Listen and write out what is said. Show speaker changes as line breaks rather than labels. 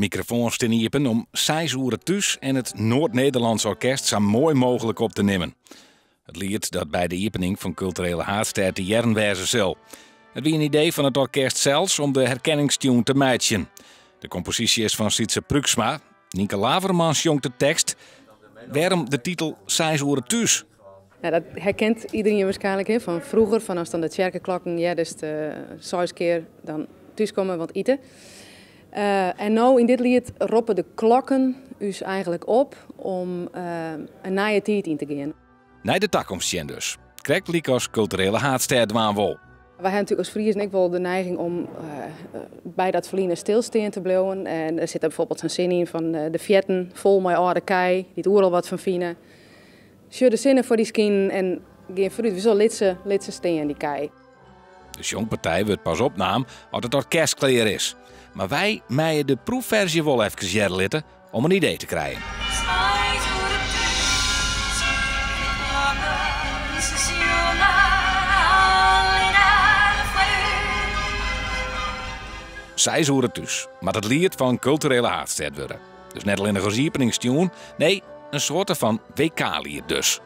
mikrofoans stean iepen om seis oere thús en it Noord-Nederlands Orkest sa moai mooglik op te nimmen. It liet dat by de iepening fan Kulturele Haadstêd te hearren wêze sil. It wie in idee fan it orkest sels om de herkenningstune te meitsjen. De komposysje is fan Sytse Pruiksma. Nynke Laverman sjongt de tekst. Wêrom de titel Seis oere thús?
Ja, dat herkent iedereen waarschijnlijk, hè, van vroeger, van als dan de tsjerkeklokken heardest seis kear dan thúskomme want ite. En no yn dit liet roppe de klokken ús eigenlik op om in nije tiid yn te gean.
Nei de takomst sjen dus. Krekt lykas Kulturele Haadstêd dwaan wol.
Wy ha natuerlik as Friezen ek wol de neiging om by dat ferline stilstean te bliuwen. En der sit der bijvoorbeeld sa'n sin yn fan de fearten fol mei âlde kij dy't oeral wat fan fine. Sjoch de sinne foar dy skinen en gean foarút. We sil lit se stean, dy kij.
De sjongpartij wurdt pas opnaam as it orkest klear is. Mar wy meie de proefferzje wol efkes hearre litte om in idee te krijen. Seis oere thús moat it liet fan Kulturele Haadstêd wurde. Dus net allinnich as iepeningstune, nee, in soarte fan WK-liet dus.